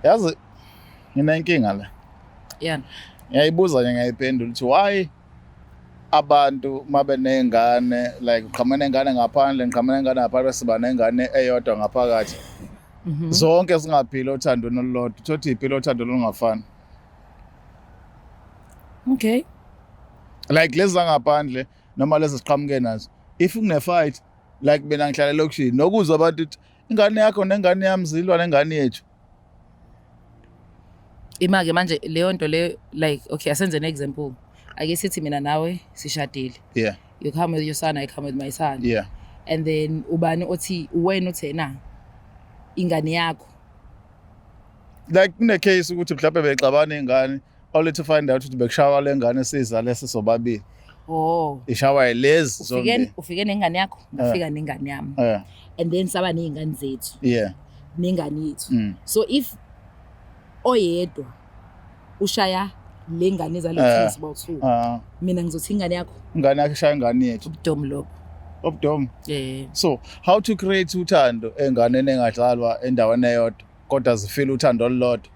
Yazi nginenkinga la. Yeah. Ngiyayibuza nje ngiyayiphendula ukuthi why abantu mabe nengane like uqhamuka nengane ngaphandle ngiqhamuka nengane ngaphandle siba nengane eyodwa ngaphakathi. Zonke singaphili othandweni olulodwa. Uthothi iphila othando olungafani. Okay. Like lezi zangaphandle noma lezi siqhamuke nazo. If kune fight like mina ngihlala elokishini nokuzwa abantu ukuthi ingane yakho nengane yami zilwa nengane yethu. Ima-ke manje leyo nto leyo like okay asenze an example. Ake sithi mina nawe sishadile. Yeah. You come with your son, I come with my son. Yeah. And then ubani othi wena uthena ingane yakho. Like kune case ukuthi mhlawumbe bexabana ingane only to find out ukuthi bekushawa lengane siza lesi sobabili. Oh. Ishawa lezi Ufike zombili. ufike nengane yakho, ngafika nengane yami. Yeah. And then saba nezingane zethu, Yeah. nengane yethu. So if oyedwa ushaya lengane ezalo Eh. thina sibo-two Ah, mina ngizothi ingane yakho ingane yakho ishaya ingane yethu. ubudomu lobo Obudomu. eh So, how to create uthando enganeni engadlalwa endaweni eyodwa kodwa zifile uthando olulodwa.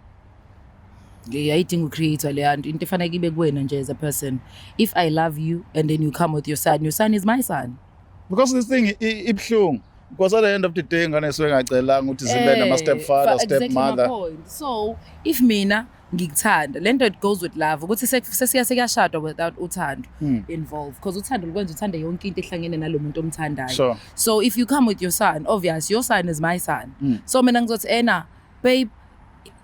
Ayidinga ucreate leya nto, into efanele ibe kuwena nje as a person. If I love you and then you come with your son, your son is my son. Because this thing ibuhlungu. Because at the end of the day ingane isuke ingacelanga ukuthi zibe nama stepfather, Exactly my stepmother. point. So if mina ngikuthanda lento, it goes with love ukuthi sesiya sekuyashadwa without uthando involved, because uthando lukwenza uthande yonke into ehlangene nalo muntu omthandayo. So if you come with your son, obvious your son is my son. So mina ngizothi ena babe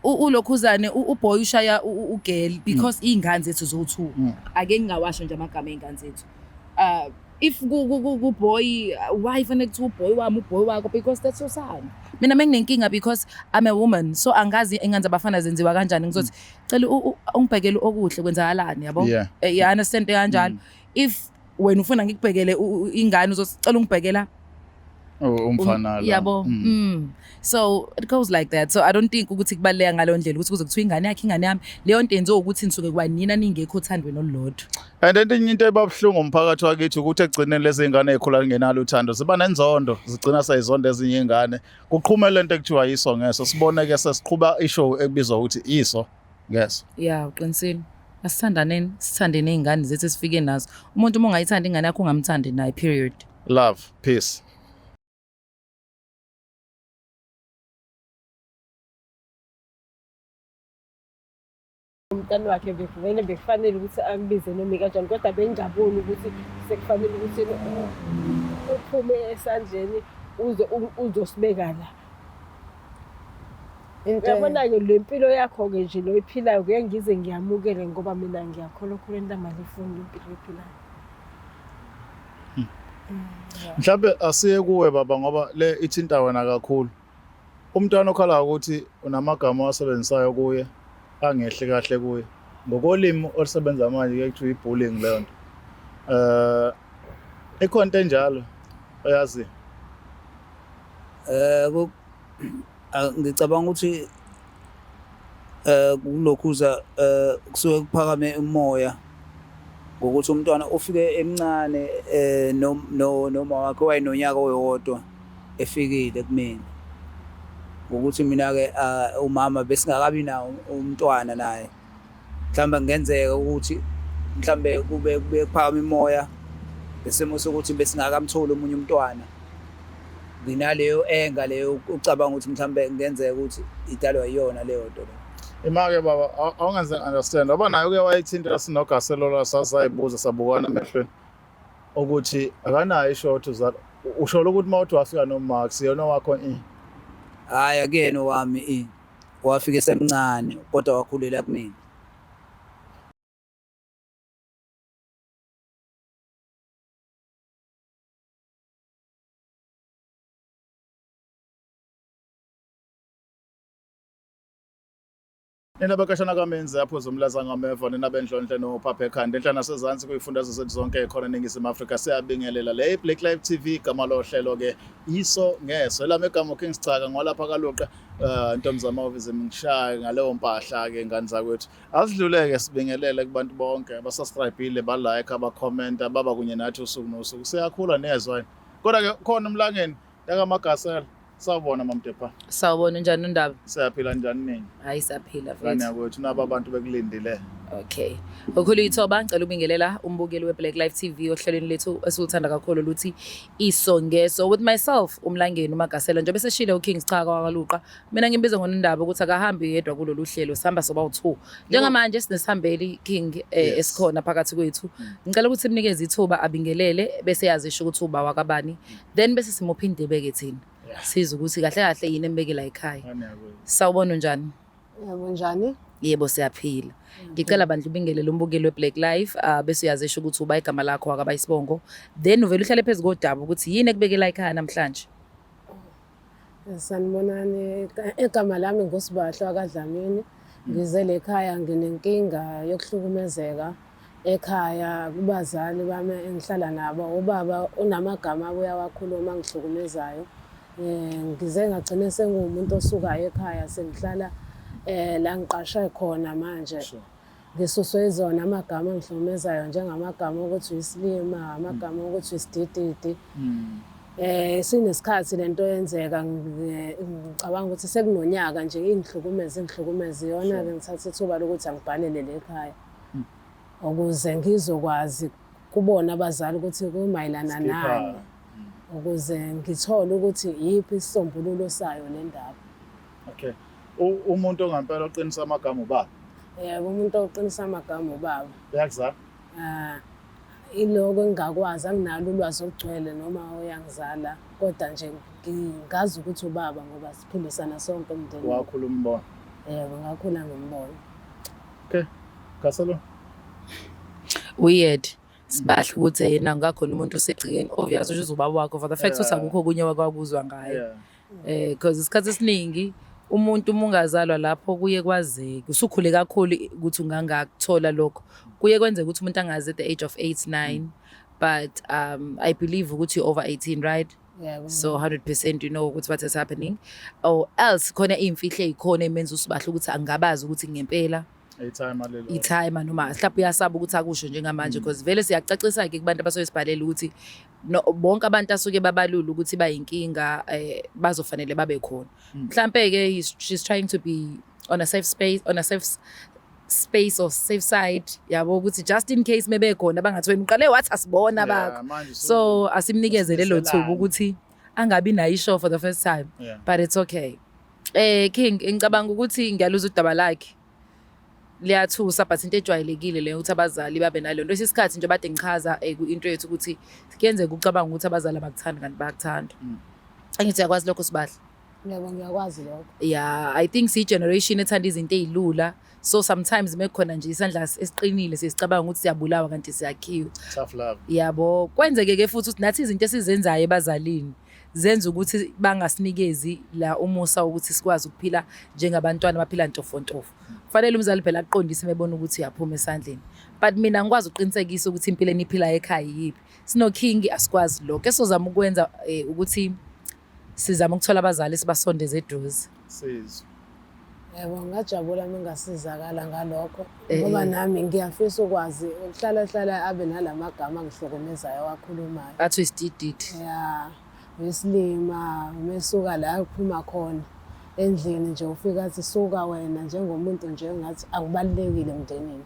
ulokhuzane uboy ushaya ugirl because iy'ngane zethu zowu-two. Ake ngingawasho nje amagama ey'ngane zethu. If ku-boy, why fanele kuthiwa uboy wami, uboy wakho, because that's your son. Mina menginenkinga because I'm a woman, so angazi ingane zabafana zenziwa kanjani, ngizothi cela ungibhekele okuhle kwenzakalani, yabo. You understand kanjalo. If wena ufuna ngikubhekele ingane, uzocela ungibhekela Oh, umfana la. Yabo. So it goes like that. So I don't think ukuthi kubaluleka ngaleyo ndlela ukuthi kuze kuthiwa ingane yakhe, ingane yami. Leyo nto yenziwa ukuthi nisuke kwanina ningekho othandweni olulodwa. And enye into ebabuhlungu umphakathi wakithi ukuthi ekugcineni lezi ngane ey'khula zingenalo uthando ziba nenzondo, zigcina seyizonda ezinye iy'ngane. Kuqhume lento ekuthiwa yiso ngeso, sibone-ke sesiqhuba ishow ekubizwa ukuthi iso ngeso. Ya, uqinisile. Asithandaneni, sithande ney'ngane zethu esifike nazo. Umuntu uma ungayithandi ingane yakho ungamthandi naye, period. Love, peace. Umntana wakhe bekuvele bekufanele ukuthi akubize noma ikanjani, kodwa bengingaboni ukuthi sekufanele ukuthi uphume esandleni uze uzosibeka la. Into Uyabona-ke le mpilo yakho-ke nje lo oyiphilayo, kuye ngize ngiyamukele ngoba mina ngiyakholwa khuleni lamalifuni impilo oyiphilayo. Mhlawumbe asiye kuwe baba ngoba le ithinta wena kakhulu. Umntwana okhala ukuthi unamagama owasebenzisayo kuye angehli kahle kuye. Ngokolimi olusebenza manje kuye kuthiwa i-bullying leyo nto. Ikhona into enjalo oyazi? Ngicabanga ukuthi kulokhuza kusuke kuphakame umoya ngokuthi umntwana ufike emncane noma wakhe wayenonyaka owodwa efikile kumina, ngokuthi mina-ke umama besingakabi nawo umntwana naye, mhlawumbe kungenzeka ukuthi mhlawumbe kube kube kuphakama imoya ngesimo sokuthi besingakamtholi omunye umntwana. Nginaleyo enga leyo ucabanga ukuthi mhlawumbe kungenzeka ukuthi idalwa yiyona leyo nto leyo. Ima-ke baba, awungenze understand ngoba naye uke wayithinta sinogaselola sasayibuza sabukana emehlweni ukuthi akanayo ishort uzala. Usholo ukuthi uma uthi wafika noMax yena wakho i. Hhayi, akuyena owami i. Wafika esemncane kodwa wakhulela kumina. Nina bekashana kamenzi aphuza umlaza ngameva, nina benhlonhle nophapha ekhanda enhla nasezansi kuyifundazwe zethu zonke khona eNingizimu Afrika, siyabingelela. Le Black Life TV, igama lohlelo ke iso ngeso, elami igama King Sicaka ngwalapha kaLuqa. Ntombi zama ngishaya ngaleyo mpahla ke ngane zakwethu. Asidluleke sibingelele kubantu bonke abasubscribeile, ba like, aba comment, baba kunye nathi usuku nosuku. Siyakhula nezwa yini. Kodwa ke khona umlangeni yakaMagasela. Sawubona Mamdepha. Sawubona, unjani uNdaba? Siyaphila, njani nini? Hayi, siyaphila Ngane mfethu. yakwethu, naba abantu bekulindile. Okay. Okhulu ithoba, ngicela ukubingelela umbukeli we-Black Life TV ohlelweni lethu esiluthanda kakhulu luthi Iso Ngeso with myself uMlangeni uMagasela. Njengoba eseshile uKing Schaka wakaLuqa, mina ngimbiza ngonindaba ukuthi akahambi yedwa kulolu hlelo, sihamba soba u2. Njengamanje sinesihambeli King esikhona phakathi kwethu. Ngicela ukuthi simnikeze ithuba abingelele bese yazisho ukuthi uba wakabani. Then bese simupha indebe ke thina. Sizwe ukuthi kahle kahle yini embekela ekhaya. Ngane yakwethu. Sawubona, unjani? Yebo, njani? Yebo, siyaphila. Ngicela bandla ubingelele umbukeli weBlack Life, bese uyazisho ukuthi uba igama lakho, akaba isibongo. Then uvele uhlale phezu kodaba ukuthi yini ekubekela ekhaya namhlanje. Sanibonani, igama lami nguSibahle wakaDlamini. Ngize le ekhaya nginenkinga yokuhlukumezeka ekhaya kubazali bami engihlala nabo. Ubaba unamagama abuye awakhuluma angihlukumezayo. Ngize ngagcina senguwumuntu osukayo ekhaya, sengihlala la ngiqashe khona manje. Ngisuswe izona amagama angihlukumezayo, njengamagama okuthi uyisilima, amagama okuthi uyisidididi. Sinesikhathi lento yenzeka, ngicabanga ukuthi sekunonyaka nje ingihlukumeza ingihlukumeza. Iyona ke ngithatha ithuba lokuthi angibhalele le ekhaya ukuze ngizokwazi kubona abazali ukuthi kumayelana Skipper. nani, ukuze ngithole ukuthi yiphi isisombululo sayo le ndaba. Okay. Umuntu ongampela oqinisa amagama ubaba. Yebo, umuntu oqinisa amagama ubaba. Uyakuzala? Ah, iloko engingakwazi, anginalo ulwazi olugcwele noma uyangizala, kodwa nje ngingazi ukuthi ubaba ngoba siphilisana sonke emndenini. Wakhula umbona. Yebo, ngakhula ngimbona. Okay. Gaselo. Weird. Sibahle ukuthi yena ngakhona umuntu osegcikeni obvious usho ubaba wakho for the fact ukuthi akukho okunye wakwakuzwa ngaye. Because isikhathi esiningi umuntu uma ungazalwa lapho kuye kwazeke usukhule kakhulu ukuthi ungangakuthola lokho, kuye kwenzeka ukuthi umuntu angazi at the age of 8 9, but I believe ukuthi you're over 18, right? Yebo. So 100% you know ukuthi what is happening, or else khona iy'mfihlo ey'khona emenza uSibahle ukuthi angabazi ukuthi ngempela I-timer lelo. I-timer noma mhlawumbe uyasaba ukuthi akusho njengamanje, because vele siyacacisa-ke kubantu abasuke sibhalele ukuthi no, bonke abantu asuke babalula ukuthi bayinkinga bazofanele babe khona. Mhlampe-ke she's trying to be on a safe space, on a safe space or safe side, yabo, ukuthi just in case mebekhona bangathi wena uqale wathi asibona bakho. Manje So asimnikeze lelo thuba Sibiselane. ukuthi angabi nayo ishow for the first time. But it's okay. King, ngicabanga ukuthi ngiyaluza udaba lakhe. Liyathusa, but into ejwayelekile leyo ukuthi abazali babe naleyo nto. Isikhathi nje bade ngichaza ku-intro yethu ukuthi kuyenzeka ucabanga ukuthi abazali abakuthandi kanti bayakuthanda. Angithi uyakwazi lokho, Sibahle? Yebo, ngiyakwazi lokho. Yeah, I think siyi-generation ethanda izinto ey'lula. So sometimes mekukhona nje isandla esiqinile siyicabanga ukuthi siyabulawa kanti siyakhiwa. Tough love. Yabo, kwenzeke ke futhi ukuthi nathi izinto esizenzayo ebazalini zenza ukuthi bangasinikezi la umusa ukuthi sikwazi ukuphila njengabantwana abaphila ntofontofo. Kufanele umzali phela aqondise mebona ukuthi uyaphuma esandleni. But mina ngikwazi ukuqinisekisa ukuthi impilo eniphilayo ekhaya yiphi. Sino King, asikwazi lokho. Esizama ukwenza ukuthi sizama ukuthola abazali sibasondeze eduze. Sizwe. Yebo, ngingajabula uma ngingasizakala ngalokho ngoba nami ngiyafisa ukwazi ukuhlala hlala abe nalamagama angihlukumezayo awakhulumayo. Athi uyisidididi. Ya, uyisilima, umesuka la uphuma khona endlini nje ufika athi suka wena, njengomuntu nje engathi akubalulekile emndenini.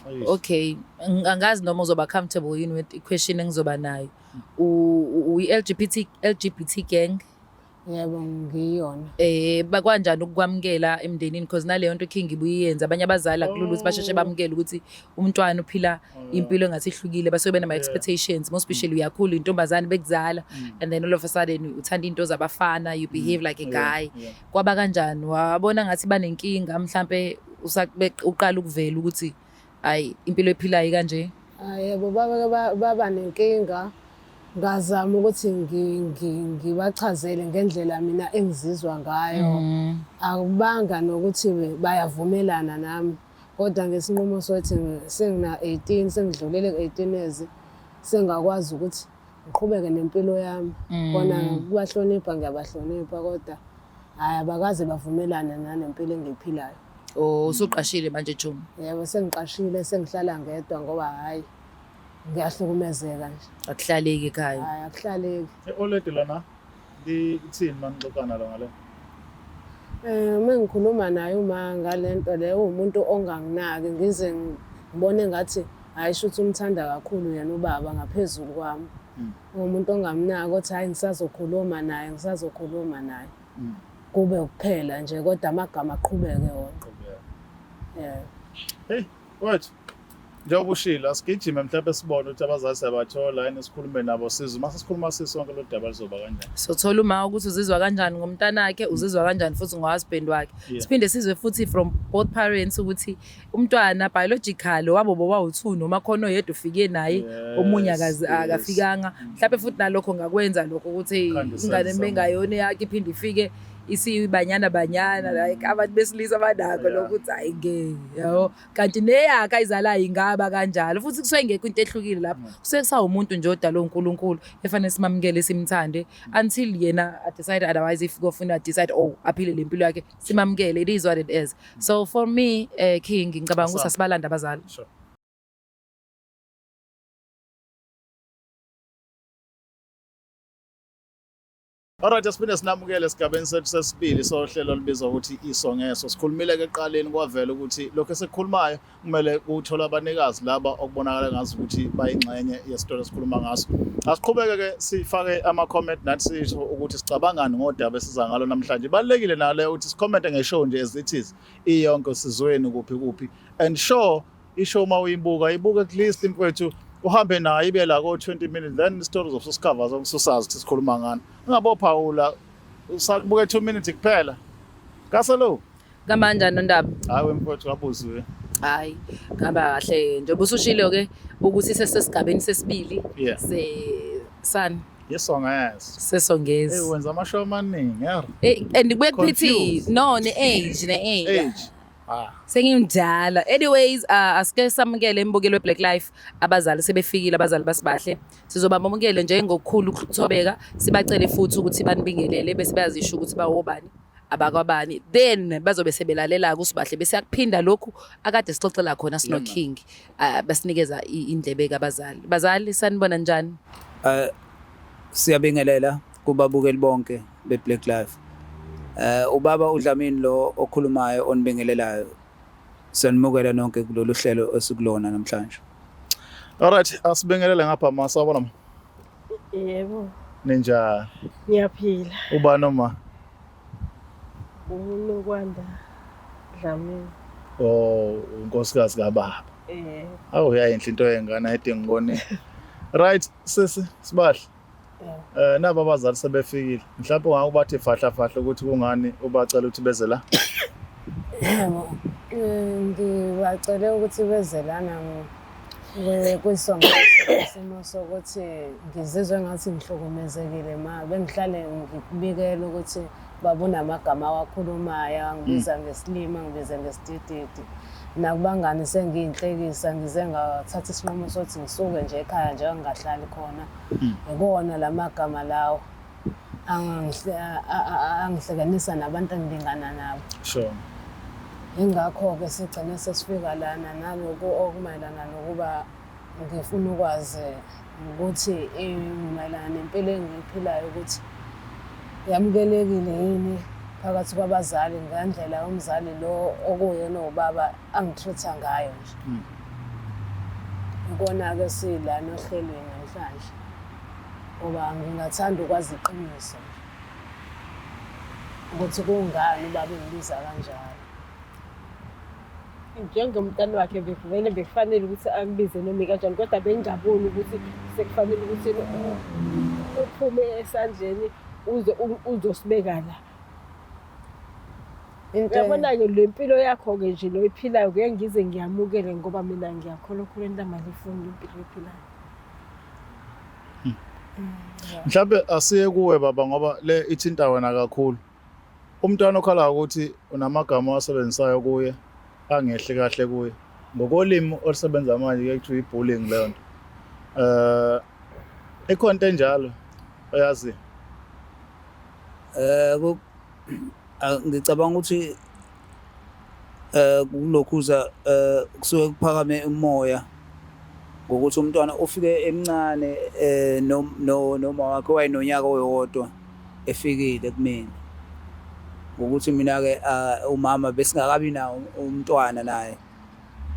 Eish. Okay, angazi noma uzoba comfortable yini with i-question engizoba nayo. Uyi-LGBT, LGBT gang? Yebo, ngiyona. Bakwanjani ukukwamukela emndenini, because naleyo nto King ibuye iyenze abanye abazali akulula ukuthi basheshe bamukele ukuthi umntwana uphila impilo engathi ihlukile, basuke benama expectations, most especially uyakhula intombazane bekuzala and then all of a sudden uthanda into zabafana, you behave like a guy. Kwaba kanjani, wabona ngathi banenkinga mhlambe uqala ukuvela ukuthi ayi, impilo ephilayo kanje? Ah, yebo, baba baba nenkinga, ngazama ukuthi ngibachazele ngendlela mina engizizwa ngayo. Akubanga nokuthi bayavumelana nami, kodwa ngesinqumo sokuthi sengina 18, sengidlulele ku-18 years, sengakwazi ukuthi ngiqhubeke nempilo yami. Kona kubahlonipha ngiyabahlonipha, kodwa hhayi, abakaze bavumelane nalempilo engiyiphilayo. Oh, usuqashile manje, Juma? Yebo, sengiqashile, sengihlala ngedwa ngoba hhayi, ngiyahlukumezeka nje. Akuhlaleki ekhaya. Hhayi, akuhlaleki. Already lana. Ithini manixoxa nalo ngale? Uma ngikhuluma naye uma ngale nto leyo uwumuntu onganginaki ngize ngibone ngathi hhayi shuthi umthanda kakhulu yena ubaba ngaphezulu kwami. Uwumuntu ongamnaki othi hhayi ngisazokhuluma naye ngisazokhuluma naye. Kube kuphela nje kodwa amagama aqhubeke wona. Qhubeka. Yeah. Hey, wethu. Njengoba ushilo asigijime mhlawumbe sibone ukuthi abazali siyabathola yini sikhulume nabo sizwe. Uma sesikhuluma sisonke lo daba lizoba kanjani. Sothola uma ukuthi uzizwa kanjani ngomntanakhe, uzizwa kanjani futhi ngohusband wakhe. Siphinde sizwe futhi from both parents ukuthi umntwana biological wabo bobawu-two noma khona oyedwa ufike naye omunye akafikanga. Mhlawumbe futhi nalokho ngakwenza lokho ukuthi ingane mengayona eyakhe iphinde ifike isibanyana banyana like abantu besilisa banakho lokho ukuthi hayi ngeke yabo. Kanti neyakhe ayizalayo ingaba kanjalo futhi kusuke ingekho into ehlukile lapho. Kusuke kusawumuntu nje odalwe uNkulunkulu efanele simamukele simthande until yena a-decide otherwise if kofuna decide oh aphile le mpilo yakhe simamukele, it is what it is. So for me King ngicabanga ukuthi asibalande abazali. Sure. Alright, asiphinde sinamukele esigabeni sethu sesibili sohlelo olubizwa ukuthi iso ngeso. Sikhulumile ke ekuqaleni kwavela ukuthi lokho esikukhulumayo kumele kuthola abanikazi laba okubonakala ngazi ukuthi bayingxenye yesitolo esikhuluma ngaso. Asiqhubeke ke sifake ama-comment nathi sisho ukuthi sicabangani ngodaba esiza ngalo namhlanje. Ibalulekile nale ukuthi sikhomente ngeshow nje as it is iyonke sizweni kuphi kuphi and sure ishow uma uyibuka ibuke at least mfowethu uhambe nayo ibe la ko 20 minutes then isitori uzosusikhava zonke ususazi ukuthi sikhuluma ngani. Ungabophawula usakubuke 2 minutes kuphela. Kaselo. Kamanjani Nondaba? Hayi mfowethu wabuziwe. Hayi, ngihamba kahle njengoba usushilo ke ukuthi sesesigabeni sesibili se sani Yesongezo. Sesongezi. Hey wenza amashow amaningi yar. Eh and kuye kuphithi no ne age ne age. Age. Ah. Sengimdala. Anyways, asike samukele embukelo weBlack Life abazali sebefikile abazali basibahle. Sizobamukele nje ngokukhulu ukuthobeka sibacele futhi ukuthi banibingelele bese bayazisho ukuthi bawobani abakwabani then bazobe sebelalela kusibahle bese yakuphinda lokhu akade sixoxela khona sino King basinikeza indlebe kabazali. Bazali sanibona njani? Siyabingelela kubabukeli bonke beBlack Life. Ubaba uDlamini lo okhulumayo onibingelelayo. Siyanimukela nonke kulolu hlelo esikulona namhlanje. Alright, asibingelele ngapha ma sawubona ma. Yebo. Ninjani? Ngiyaphila. Ubani uma? UNokwanda Dlamini. Oh, unkosikazi kababa. Eh. Awu yayinhle into yengane ayide ngibone. Right, sisi sibahle. Naba abazali sebefikile. Mhlawumbe ungakubathi fahla fahla ukuthi kungani ubacela ukuthi beze la? Yebo. Ngibacele ukuthi beze lana kwisongo isimo sokuthi ngizizwe ngathi ngihlukumezekile ma bengihlale ngikubikela ukuthi baba unamagama awakhulumayo angibiza ngesilima ngibize ngesidididi nakubangani sengiyinhlekisa ngize ngathatha isinqumo sokuthi ngisuke nje ekhaya nje ngingahlali khona ikona la magama lawo angihlukanisa nabantu engilingana nabo. Sure. Yingakho-ke sigcine sesifika lana naloku okumayelana nokuba ngifuna ukwazi ukuthi mayelana nempilo engiyiphilayo ukuthi yamukelekile yini phakathi kwabazali ngendlela umzali lo okuyena ubaba angitreat-a ngayo nje. Ikona-ke silana ohlelweni namhlanje ngoba ngingathanda ukwazi iqiniso nje ukuthi kungani ubaba engibiza kanjalo. Njengomntana wakhe bekuvele bekufanele ukuthi akubize noma kanjani kodwa bengingaboni ukuthi sekufanele ukuthi uphume esandleni uze uzosibeka la. Uyabona-ke le mpilo yakho-ke nje lo oyiphilayo ngeke ngize ngiyamukele ngoba mina ngiyakholwa khona intama lifuni impilo oyiphilayo. Mhlawumbe asiye kuwe baba ngoba le ithinta wena kakhulu. Umntwana okhala ukuthi unamagama owasebenzisayo kuye angehli kahle kuye. Ngokolimi olusebenza manje kuye kuthiwa i-bullying leyo nto. Ikhona into enjalo oyazi? Ngicabanga ukuthi kulokhuza kusuke kuphakame umoya ngokuthi umntwana ufike emncane noma wakhe wayenonyaka oyodwa efikile kumina. Ngokuthi mina-ke umama besingakabi nawo umntwana naye.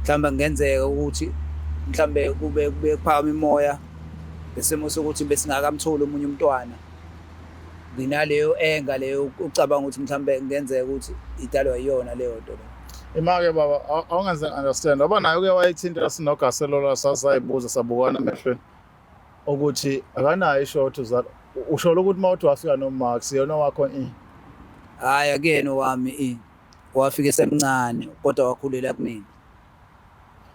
Mhlawumbe kungenzeka ukuthi mhlawumbe kube kube kuphakama imoya ngesimo sokuthi besingakamtholi omunye umntwana. Nginaleyo enga leyo ucabanga ukuthi mhlawumbe kungenzeka ukuthi idalwa yiyona leyo nto leyo. Ima-ke baba, awungenze understand. Ngoba naye uke wayithinta sinoGaselola sasayibuza sabukana emehlweni ukuthi akanayo ishort uzala. Usholo ukuthi uma uthi wafika noMax yena wakho i. Hhayi akuyena owami i. Wafika esemncane kodwa wakhulela kumina.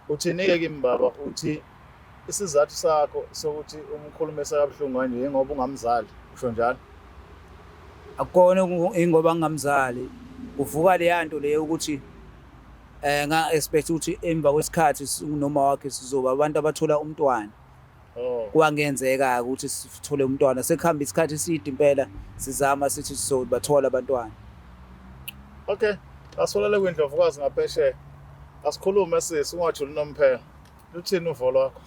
Uthini-ke kimi baba, uthi isizathu sakho sokuthi umkhulumisa kabuhlungu kanje yingoba ungamzali, usho njalo? Akukona ingoba ngingamzali, kuvuka leya nto leyo ukuthi nga expect ukuthi emva kwesikhathi noma wakhe sizoba abantu abathola umntwana. Oh. Kwangenzeka ukuthi sithole umntwana, sekuhamba isikhathi eside impela sizama sithi sizobathola abantwana. Okay, asiholele kwindlovukazi ngaphesheya. Asikhulume sisi, ungajuli nomphela. Luthini uvo lwakho?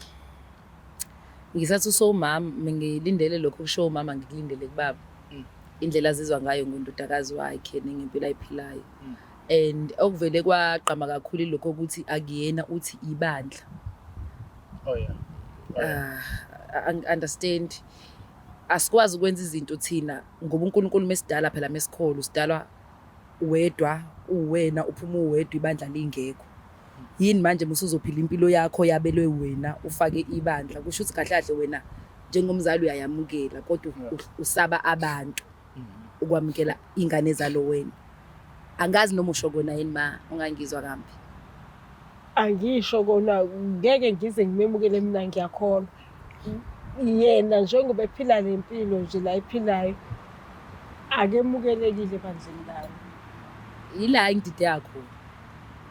Ngisathi usowumama, ngilindele lokho kusho umama, ngikulindele kubaba. Indlela azizwa ngayo ngondodakazi wakhe nengempilo ayiphilayo. And okuvele kwagqama kakhulu ilokho ukuthi akuyena uthi ibandla. Oh yeah. Oh, yeah. Understand. Asikwazi ukwenza izinto thina ngoba uNkulunkulu mesidala phela mesikholo sidalwa wedwa, uwena uphuma uwedwa ibandla lingekho. Yini manje musuzophila impilo yakho yabelwe wena ufake ibandla, kusho ukuthi kahle kahle wena njengomzali uyayamukela kodwa usaba abantu ukwamukela ingane zalo wena. Angazi noma usho kona yini ma, ungangizwa kambi. Angisho kona, ngeke ngize ngimemukele mina, ngiyakholwa. Yena njengoba ephila le mpilo nje la iphilayo, akemukelekile ebandleni lami. Yila ingidideka khona.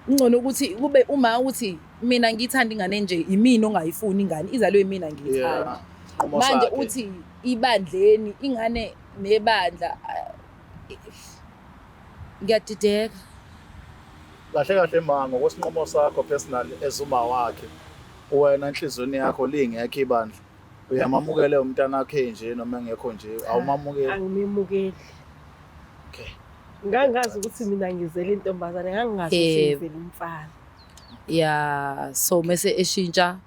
Kungcono ukuthi kube uma uthi mina ngiyithanda ingane nje, imina ongayifuni ingane, izalwe imina ngiyithanda. Manje uthi ibandleni ingane nebandla, ngiyadideka. Kahle kahle ma, ngokwesinqumo sakho personally as uma wakhe, wena enhliziyweni yakho lingekho ibandla, uyamamukele umntana wakhe nje noma engekho nje, awumamukeli? Angimemukeli. Okay. Ngangazi ukuthi mina ngizele intombazane, ngangingazi ukuthi ngizele umfana. Yeah, so mase eshintsha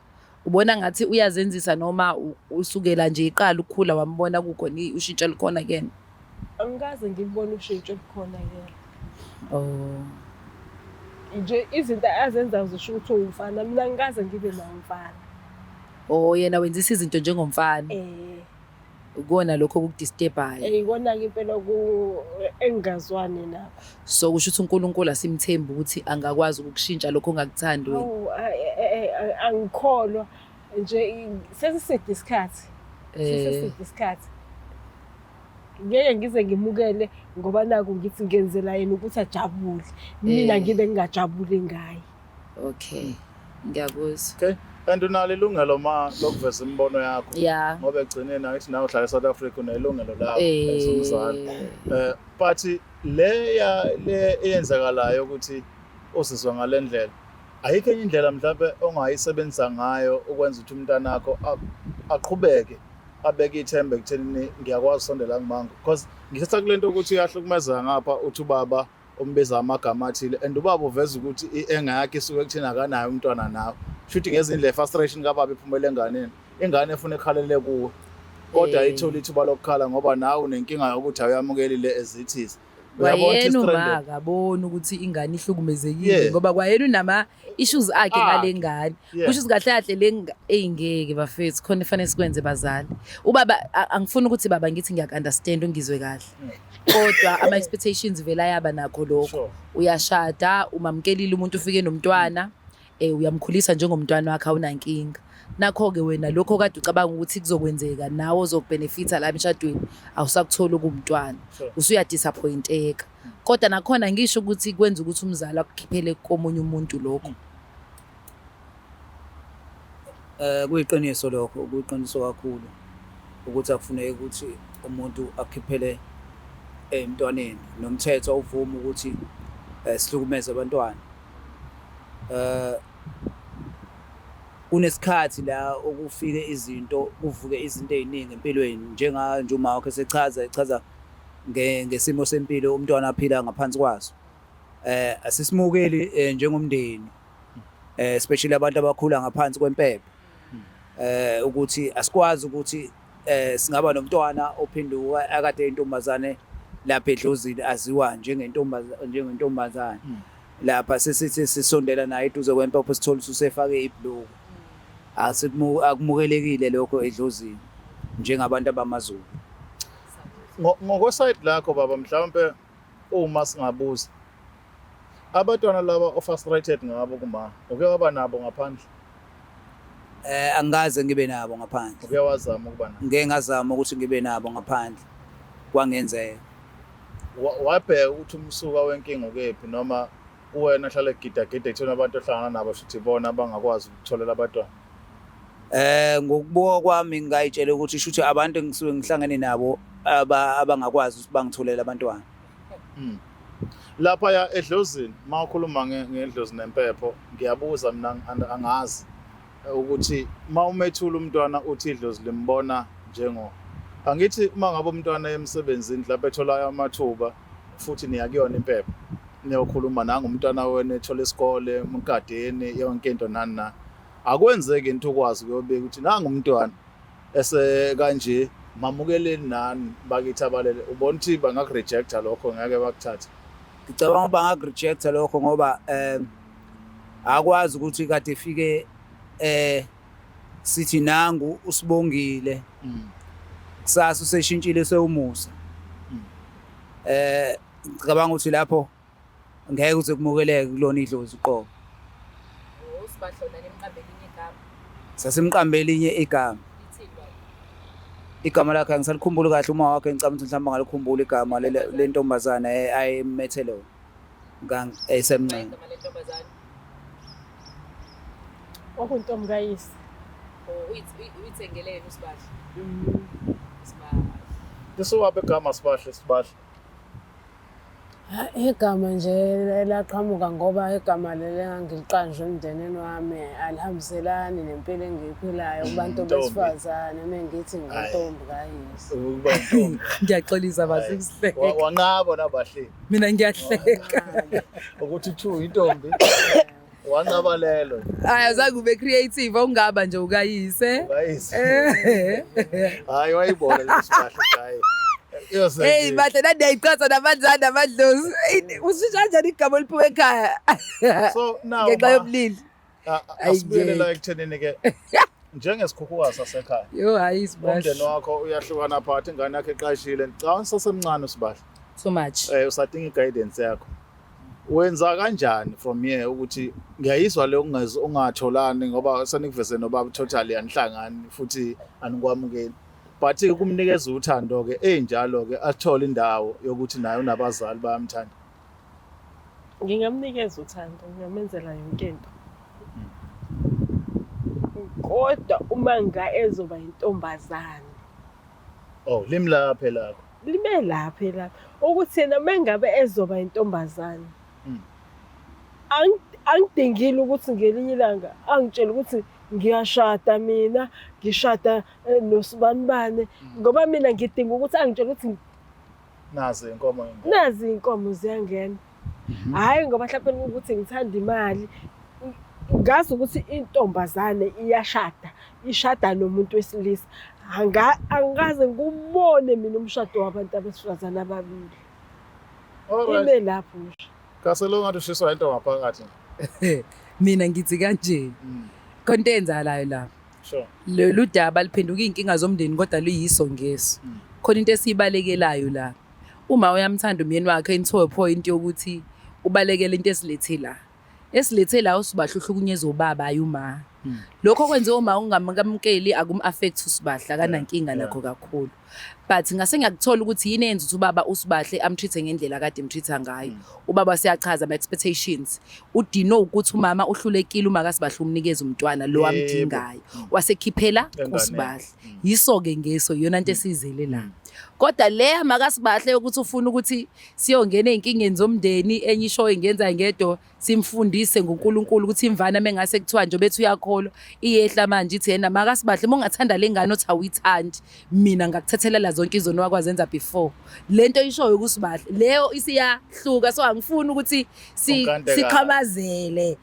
ubona ngathi uyazenzisa noma usukela nje iqala ukukhula wambona kukhona ushintsho olukhona kuyena? Angikaze ngilibone ushintsho olukhona kuyena. Oh. Nje izinto azenzayo zisho ukuthi uwumfana, mina angikaze ngibe nawo umfana. Oh, yena wenzisa izinto njengomfana. Ukona lokho okukudisturbayo. Ikona-ke impela engingazwani nakho. So kusho ukuthi uNkulunkulu asimthembi ukuthi angakwazi ukukushintsha lokho ongakuthandi wena. Hawu, angikholwa nje, sesiside isikhathi. Sesiside isikhathi. Ngeke ngize ngimukele ngoba naku ngithi ngenzela yena ukuthi ajabule. Mina ngibe ngingajabuli ngaye. Okay. Ngiyakuzwa. Okay. And unalo ilungelo ma lokuveza imibono yakho. Yeah. Ngoba ekugcineni angithi nawe uhlala eSouth Africa unelungelo lakho as umzali. But le ya le eyenzakalayo ukuthi uzizwa ngale ndlela, ayikho enye indlela mhlawumbe ongayisebenzisa ngayo ukwenza ukuthi umntanakho aqhubeke abeke ithemba ekuthenini ngiyakwazi usondela kumango, because ngithatha kule nto ukuthi uyahlukumezeka ngapha, uthi ubaba umbiza amagama athile and ubaba uveza ukuthi i-enga yakhe isuke ekutheni akanayo umntwana nawe, shuthi ngezindlela i-frustration kababa iphumele enganeni, ingane efuna ikhalele kuwe kodwa ayitholi ithuba lokukhala ngoba nawe unenkinga yokuthi awuyamukelile ezithize. Kwayena uma akaboni ukuthi ingane ihlukumezekile ngoba kwayena unama issues akhe ngale ngane. Kusho ukuthi kahle kahle le eyingeke bafethu khona efanele sikwenze bazali. Ubaba angifuni ukuthi baba ngithi ngiyaku-understand ungizwe kahle. Kodwa ama expectations vele ayaba nakho lokho. Uyashada, umamkelile umuntu ufike nomntwana, uyamkhulisa njengomntwana wakhe awunankinga. Nakho-ke wena lokho kade ucabanga ukuthi kuzokwenzeka nawe ozokubenefitha la emshadweni awusakutholi okuwumntwana. Usuyadisappointeka. Kodwa nakhona ngisho ukuthi kwenza ukuthi umzali akukhiphele komunye umuntu lokho. Kuyiqiniso lokho, kuyiqiniso kakhulu ukuthi akufuneki ukuthi umuntu akhiphele emntwaneni, nomthetho awuvumi ukuthi sihlukumeze abantwana. Kunesikhathi la okufike izinto, kuvuke izinto ey'ningi empilweni, njenga nje uma wakhe esechaza, echaza Ngesimo sempilo umntwana aphila ngaphansi kwaso, asisimukeli njengomndeni, especially abantu abakhula ngaphansi kwempepho, ukuthi asikwazi ukuthi singaba nomntwana ophenduka akade intombazane lapha edlozini, aziwa njengentombazane, lapha sesithi sisondela naye eduze kwempepho, sithole ukuthi usefake ibhuluku. Akumukelekile lokho edlozini njengabantu abamaZulu. Ngokwe-side lakho baba, mhlawumbe uma singabuza, abantwana laba o-frustrated ngabo kuma, uke waba nabo ngaphandle? Angikaze ngibe nabo ngaphandle. Uke wazama ukuba nabo? Ngeke ngazama ukuthi ngibe nabo ngaphandle, kwangenzeka. Wabheka ukuthi umsuka wenkinga ukephi, noma kuwena hlale gidagida ekutheni abantu ohlangana nabo shuthi ibona abangakwazi ukutholela abantwana? Ngokubuka kwami ngingayitshela ukuthi shuthi abantu engisuke ngihlangene nabo abangakwazi ukuthi bangitholele abantwana. Lapha ya edlozini, uma ukhuluma ngedlozi nempepho, ngiyabuza mina, angazi ukuthi uma umethula umntwana uthi idlozi limbona njengo, angithi uma ngabe umntwana emsebenzini lapho ethola amathuba futhi niya kuyona impepho niyokhuluma nanga umntwana wenu ethola isikole emkadeni, yonke into, nani nani, akwenzeki into ukwazi ukuyobika ukuthi nanga umntwana ese kanje, mamukeleni nani bakithi abalele, ubona ukuthi bangakurejecta lokho, ngeke bakuthathe? Ngicabanga bangakurejecta lokho ngoba akwazi ukuthi kade ifike sithi nangu usibongile, kusasa useshintshile sewumusa. Ngicabanga ukuthi lapho ngeke uze kumukeleke kulona idlozi uqobo. Usibahlona nimqambe elinye igama? Sasimqambe elinye igama. Lithini baba? Igama lakhe angisalikhumbuli kahle. Uma wakhe ngicabanga ukuthi mhlawumbe angalikhumbula igama lentombazane ayemethe lona esemncane. Igama lentombazane? Kwakuntombi kayise. Oh, uyithengele yena uSibahle? Sibahle. Lisuwaphi igama Sibahle, Sibahle? Ha, igama nje elaqhamuka ngoba igama leli engangiliqanjwe emndenini wami alihambiselani nempilo engiyiphilayo kubantu Ntombi. besifazane, uma ngithi ngintombi kayise. Ukuba intombi. Ngiyaxolisa basi kuhleka. Wanqaba nabahle. Mina ngiyahleka. Ukuthi kuthiwa intombi. Wanqaba lelo. Hayi, azange ube creative, awungaba nje ukayise. Kayise. Eh. Hayi, wayibona leSibahle, hayi. Yose. Hey bahle, naniyayiqhatha namadlana namadlozi. Ushintsha kanjani igama oliphume ekhaya? So now Ngenxa yobulili. Asibuyele la Ayingeke. ekuthenini ke njengesikhukhukazi sasekhaya. Yo, hayi Sibahle. Umndeni wakho uyahlukana phakathi, ingane yakho eqashile. Ngicabanga usasemncane uSibahle. Too much. Usadinga i-guidance yakho. Wenza kanjani from here ukuthi ngiyayizwa le ungatholani ngoba senikuveze nobaba, totally anihlangani futhi anikwamukeli. But kumnikeza uthando ke enjalo ke athole indawo yokuthi naye unabazali bayamthanda. Ngingamnikeza uthando, ngingamenzela yonke into. Kodwa uma nga ezoba intombazane, Oh, limlaphe lakho. Libe lapha lapha ukuthi yena mengabe ezoba intombazane, angidingile ukuthi ngelinye ilanga angitshele ukuthi ngiyashada mina, ngishada nosibanibane, ngoba mina ngidinga ukuthi angitshele ukuthi Nazi inkomo ingena. Nazi inkomo ziyangena. Hhayi ngoba mhlawumbe ukuthi ngithanda imali, ngazi ukuthi intombazane iyashada, ishada nomuntu wesilisa. Angikaze ngikubone mina umshado wabantu abesifazane ababili. Alright. Ime lapho nje. Kaselo, ngathi ushiswa into ngaphakathi. Mina ngithi kanje. Khona into eyenzakalayo la. Lolu daba liphenduka iy'nkinga zomndeni kodwa luyiso ngeso. Khona into esiyibalekelayo la. Uma uyamthanda umyeni wakhe into a point yokuthi ubalekela into esilethe la. Esilethe la uSibahle uhlukunyezwa ubaba, hayi uma. Lokho kwenze uma ungamamukeli akum-affect uSibahle, akanankinga nakho kakhulu. But ngase ngiyakuthola ukuthi yini eyenza ukuthi ubaba uSibahle amtreat ngendlela akade emtreat ngayo. Ubaba siyachaza ama expectations. Udino ukuthi umama uhlulekile uma kaSibahle umnikeza umntwana lo amdingayo. Wasekhiphela Enganeni. kuSibahle. Yiso ke ngeso iyona into esizele la. Kodwa le makasibahle ukuthi ufuna ukuthi siyongena ey'nkingeni zomndeni, enye ishow ingenza ngedwa, simfundise ngoNkulunkulu ukuthi imvana mengase kuthiwa nje bethi uyakholwa, iyehla manje ithi yena makasibahle, uma ungathanda le ngane othi awuyithandi, mina ngakuthethelela zonke izono wakwazenza before. Le nto ishoyo kusibahle leyo isiyahluka, so angifuni ukuthi siqhamazele.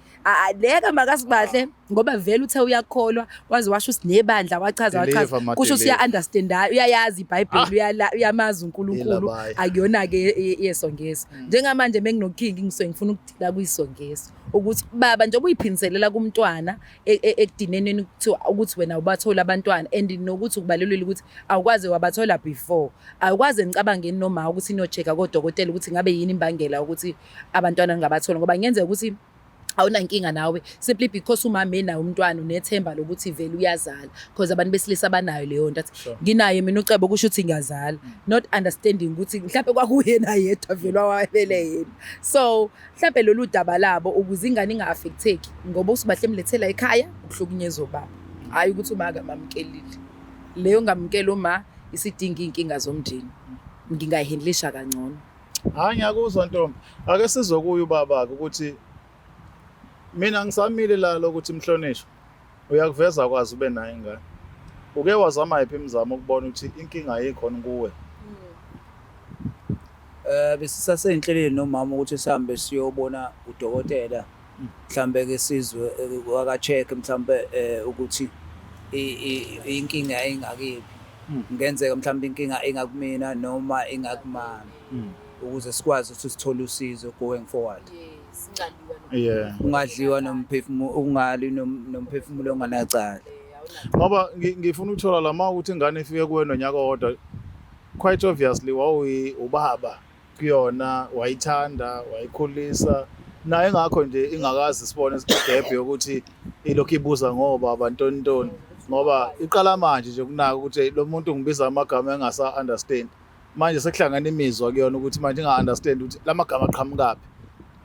Leka makasibahle ngoba vele uthe uyakholwa, waze washo ukuthi nebandla, wachaza wachaza, kusho ukuthi uya-understanda, uyayazi iBhayibheli, uyamazi uNkulunkulu, akuyona-ke yeso ngeso. Njengamanje menginoKing ngisuke ngifuna ukudila kuyiso ngeso ukuthi baba njengoba uyiphindiselela kumntwana ekudineneni kuthiwa ukuthi wena ubathola abantwana and nokuthi ukubalulile ukuthi awukwazi wabathola before, awukwazi ngicabangeni noma ukuthi niyo-check-a kodokotela ukuthi ngabe yini imbangela ukuthi abantwana ningabatholi, ngoba kungenzeka ukuthi awunankinga nawe simply because umama enayo umntwana unethemba lokuthi vele uyazala, because abantu besilisa banayo leyo nto, athi nginaye mina ucebo kusho ukuthi ngiyazala, not understanding ukuthi mhlawumbe kwakuyena yedwa vele wawabele yena. So mhlawumbe lolu daba labo ukuze ingane inga-affecteki, ngoba usibahle emlethela ekhaya ukuhlukunyezwa ubaba, hhayi ukuthi uma akamamkelile leyo ngamukela, uma isidinga iy'nkinga zomndeni ngingayihandlisha kangcono. Hayi, ngiyakuzwa ntombi. Ake sizwe kuye ubaba-ke ukuthi mina ngisamile la lokuthi mhlonishwa uyakuveza kwazi ube nayo ingane. Uke wazama yiphi imizamo ukubona ukuthi inkinga ayikhona kuwe? Besisaseyinhlelweni nomama ukuthi sihambe siyobona udokotela, mhlambe ke sizwe waka-check mhlambe ukuthi inkinga ingakiphi. Kungenzeka mhlawumbe inkinga ingakumina noma ingakumama, ukuze sikwazi ukuthi sithole usizo going forward. Ungadliwa nomphefumulo, ungali nomphefumulo onganacala. Ngoba ngifuna ukuthola la ma ukuthi ingane ifike kuwe nonyaka owodwa, quite obviously wawuyi ubaba kuyona, wayithanda, wayikhulisa naye, ngakho nje ingakazi sibone isigebe yokuthi ilokhu ibuza ngobaba ntoni ntoni, ngoba iqala manje nje kunaka ukuthi lo muntu ngibiza amagama engasa understand. Manje sekuhlangana imizwa kuyona ukuthi manje inga understand ukuthi lamagama aqhamukaphi,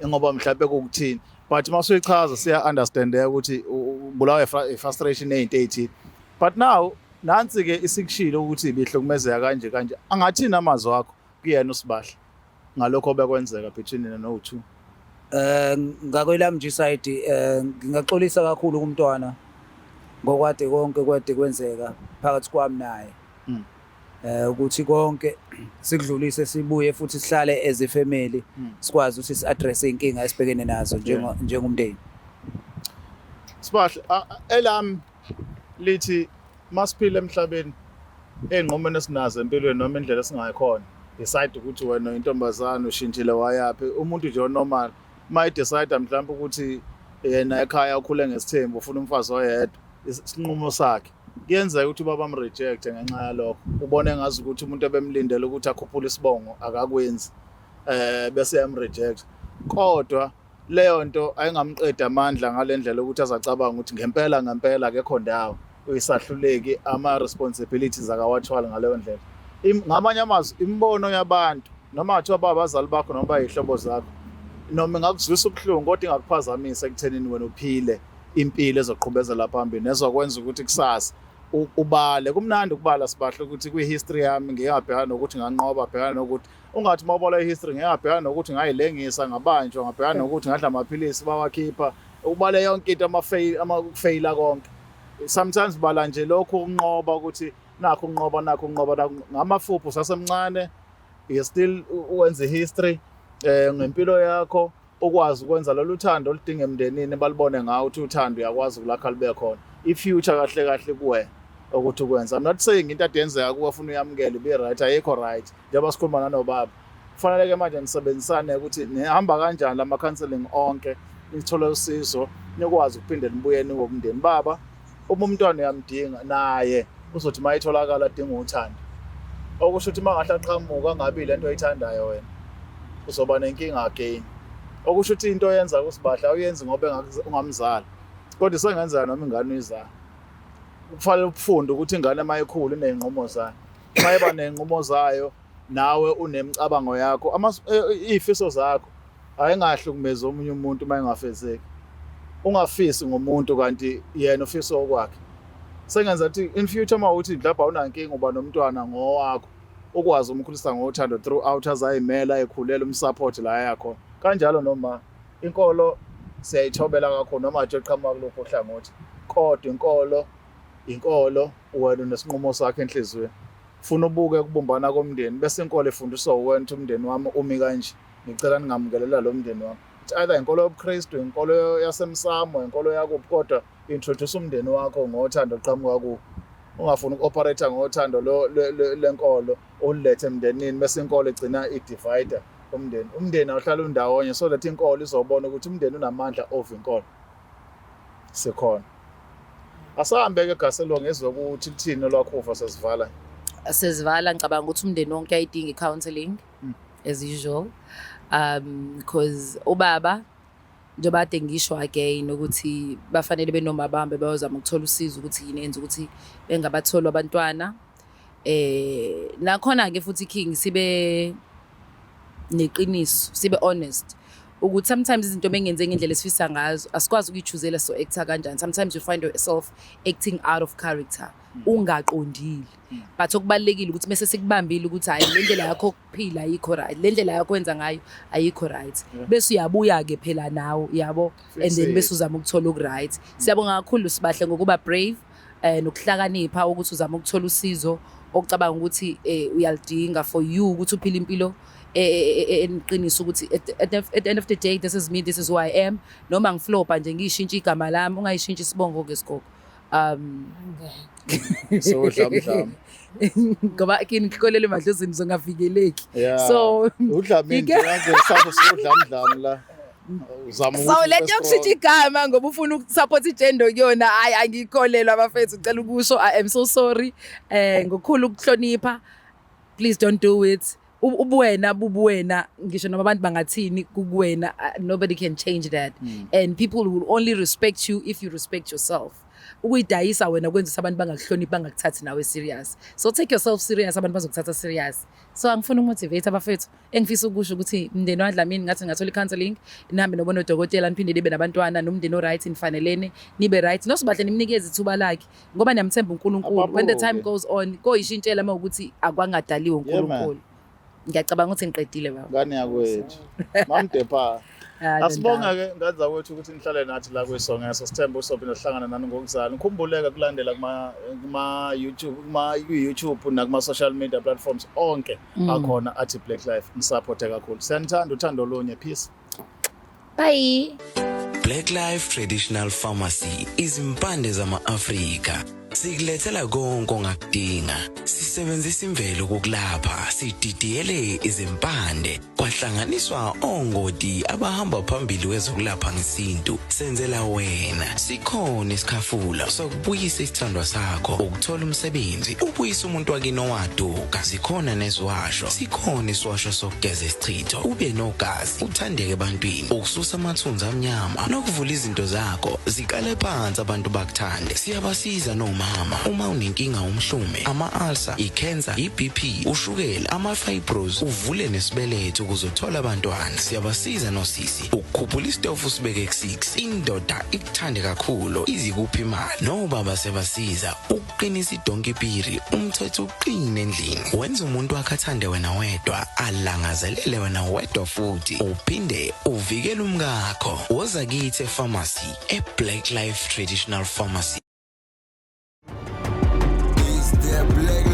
ngoba mhlawumbe kukuthini, but masuyichaza siya understandeka ukuthi ubulawa i-frustration eyinto ey'thile. But now nansi ke isikushilo ukuthi ibihlukumezeka kanje kanje, angathini amazwi akho kuyena uSibahle ngalokho obekwenzeka between nina no-two? Ngakwelami nje isayidi, ngingaxolisa kakhulu kumntwana ngokwade konke kwade kwenzeka phakathi kwami naye. Ukuthi konke sikudlulise, sibuye futhi sihlale as a family, sikwazi ukuthi si-address inkinga esibhekene nazo njengomndeni. Sibahle, elami lithi masiphile emhlabeni ey'nqumeni esinazo empilweni noma indlela esingayikhona, decide ukuthi wena intombazane ushintshile wayaphi, umuntu nje onormal uma i-decide mhlawumbe ukuthi yena ekhaya ukhule ngesithembu, ufuna umfazi oyedwa, isinqumo sakhe. Kuyenzeka ukuthi ubaba am-reject ngenxa yalokho, ubone ngazi ukuthi umuntu ebemlindele ukuthi akhuphule isibongo akakwenzi, bese yam-reject. Kodwa leyo nto ayingamqedi amandla ngale ndlela ukuthi azacabanga ukuthi ngempela ngempela akekho ndawo, uyisahluleki, ama-responsibilities akawathwali ngaleyo ndlela. Ngamanye amazwi, imibono yabantu, noma ngathiwa ba abazali bakho noma bayihlobo zakho, noma ingakuzwisa ubuhlungu, kodwa ingakuphazamisa ekuthenini wena uphile impilo ezoqhubezela phambili nezokwenza ukuthi kusasa ubale. Kumnandi ukubala, Sibahle, ukuthi kwi-history yami ngike ngabhekana nokuthi nganqoba, bhekana nokuthi ungathi uma ubala i-history ngike ngabhekana nokuthi ngayilengisa, ngabanjwa, ngabhekana nokuthi ngadla amaphilisi bawakhipha, ubale yonke into, ama-fail, konke. Sometimes bala nje lokhu ukunqoba, ukuthi nakho ukunqoba, nakho ukunqoba, nakho ngamafuphi usasemncane, you still wenza i-history ngempilo yakho, ukwazi ukwenza lolu thando oludinga emndenini, balibone ngawe ukuthi uthando uyakwazi ukulakha libe khona i-future kahle kahle kuwena ukuthi ukwenza. I'm not saying into ade yenzeka kuwe funa uyamukele ibe right, ayikho right. Njengoba sikhuluma nanobaba, kufanele ke manje nisebenzisane ukuthi nihamba kanjani lama counseling onke, nithole usizo, nikwazi ukuphinde nibuye niwomndeni. Baba, uma umntwana uyamdinga naye uzothi uma etholakala adinga uthando, okusho ukuthi uma ngahle aqhamuka angabi lento oyithandayo wena, uzoba nenkinga again. Okusho ukuthi into oyenza kuSibahle awuyenzi ngoba ungamzali, kodwa isengenzeka noma ingane uyizala. Kufanele ufunde ukuthi ingane uma ikhula iney'nqumo zayo, uma iba ney'nqumo zayo nawe unemicabango yakho, iy'fiso zakho ayingahlukumezi omunye umuntu uma engafezeki. Ungafisi ngomuntu kanti yena ufisa okwakhe. Sengenza ukuthi in future uma uthi mhlawumbe awunankinga uba nomntwana ngowakho, Ukwazi umkhulisa ngothando throughout azayimela ekhulela umsupport la yakhona. Kanjalo noma inkolo siyayithobela kakhulu noma nje qhamuka kulokho hlangothi. Kodwa inkolo inkolo wena unesinqumo sakho enhliziyweni. Funa ubuke ukubumbana komndeni bese inkolo ifundiswa uwena ukuthi umndeni wami umi kanje. Ngicela ningamukelela lo mndeni wami. It's either inkolo yobuKristu, inkolo yasemsamo, inkolo yakuphi kodwa introduce umndeni wakho ngothando oqhamuka kuwo. Ungafuni uku-operate ngothando lenkolo olulethe emndenini bese inkolo igcina i-divide umndeni. Umndeni awuhlala undawonye so that inkolo izobona ukuthi umndeni unamandla over inkolo. Sikhona. Asahambe ke Gaselo ngizwe ukuthi lithini olwakhuva sesivala. Sesivala ngicabanga ukuthi umndeni wonke uyayidinga i-counseling as usual. Because ubaba njengoba kade ngisho again ukuthi bafanele benoma bahambe bayozama ukuthola usizo ukuthi yini enza ukuthi bengabatholi abantwana. Nakhona ke futhi King sibe neqiniso, sibe honest ukuthi sometimes izinto bengenze ngendlela esifisa ngazo asikwazi ukuyichoosela so actor kanjani. Sometimes you find yourself acting out of character ungaqondile, but okubalulekile ukuthi mase sikubambile ukuthi hayi, le ndlela yakho yokuphila ayikho right, le ndlela yakho wenza ngayo ayikho right, bese uyabuya ke phela nawe yabo, and then bese uzama ukuthola oku-right. Siyabonga kakhulu Sibahle ngokuba brave nokuhlakanipha ukuthi uzama ukuthola usizo ocabanga ukuthi uyalidinga for you ukuthi uphile impilo eniqiniso ukuthi at the end of the day, this is me, this is who I am, noma ngiflopa nje ngiyishintsha igama lami. Ungayishintsha isibongo ke sigogo. So udlamdlam. Ngoba kini ngikolele emadlozini zongavikeleki. So Udlamini nje kanje sakho sodlamdlam la. Uzama So ukuthi le nto yokushintsha igama ngoba ufuna ukusupport igender kuyona, hayi, angiyikholelwa abafethu. Ngicela ukusho, I am so sorry, ngokukhulu ukuhlonipha, please don't do it. Ubuwena bubuwena, ngisho noma abantu bangathini kukuwena, nobody can change that, and people will only respect you if you respect yourself. Ukuyidayisa wena kwenza abantu bangakuhloniphi, bangakuthathi nawe serious. So take yourself serious, abantu bazokuthatha serious. So angifuni ukumotivate abafethu. Engifisa ukusho ukuthi mndeni waDlamini, ngathi ngathola i-counselling, nihambe nobona odokotela, niphinde nibe nabantwana nomndeni o-right, nifanelene, nibe right. NoSibahle nimnikeze ithuba lakhe ngoba niyamthemba uNkulunkulu. When the time Ababuke. goes on, koyishintshela uma ukuthi akwangadaliwe Yeah, man. uNkulunkulu. Ngiyacabanga ukuthi ngiqedile, baba. Ngane yakwethu. Mamdepa. Ah, Asibonga ke ngane zakwethu ukuthi nihlale nathi la kwiSongeso. Sithemba usophinde sihlangana nani ngokuzala. Nikhumbuleke kulandela kuma YouTube, kuma YouTube nakuma social media platforms onke akhona athi Black Life. Nisupporte kakhulu. Siyanithanda uthando olunye. Peace. Bye. Black Life Traditional Pharmacy, izimpande zama-Afrika. Sikulethela konke ongakudinga. Sisebenzisa imvelo ukukulapha, sididiyele izimpande, kwahlanganiswa ongoti abahamba phambili kwezokulapha ngesintu. Senzela wena. Sikhona isikhafula sokubuyisa isithandwa sakho, ukuthola umsebenzi, ubuyisa umuntu wakini owaduka. Zikhona neziwasho. Sikhona isiwasho sokugeza isichitho, ube nogazi, uthandeke ebantwini, ukususa amathunzi amnyama nokuvula izinto zakho ziqale phansi abantu bakuthande. Siyabasiza nomama uma unenkinga umhlume, ama-ulcer, i-cancer, i-BP, ushukela, ama-fibros, uvule nesibeletho ukuze uthole abantwana. Siyabasiza nosisi ukukhuphula isitofu sibeke ku-6, indoda ikuthande kakhulu, izikuphi imali. Nobaba siyabasiza ukuqinisa idonki piri, umthetho uqine endlini, wenza umuntu wakhe athande wena wedwa, alangazelele wena wedwa, futhi uphinde uvikele umkakho. Woza kithi epharmacy, e-Black Life Traditional Pharmacy. It's the Black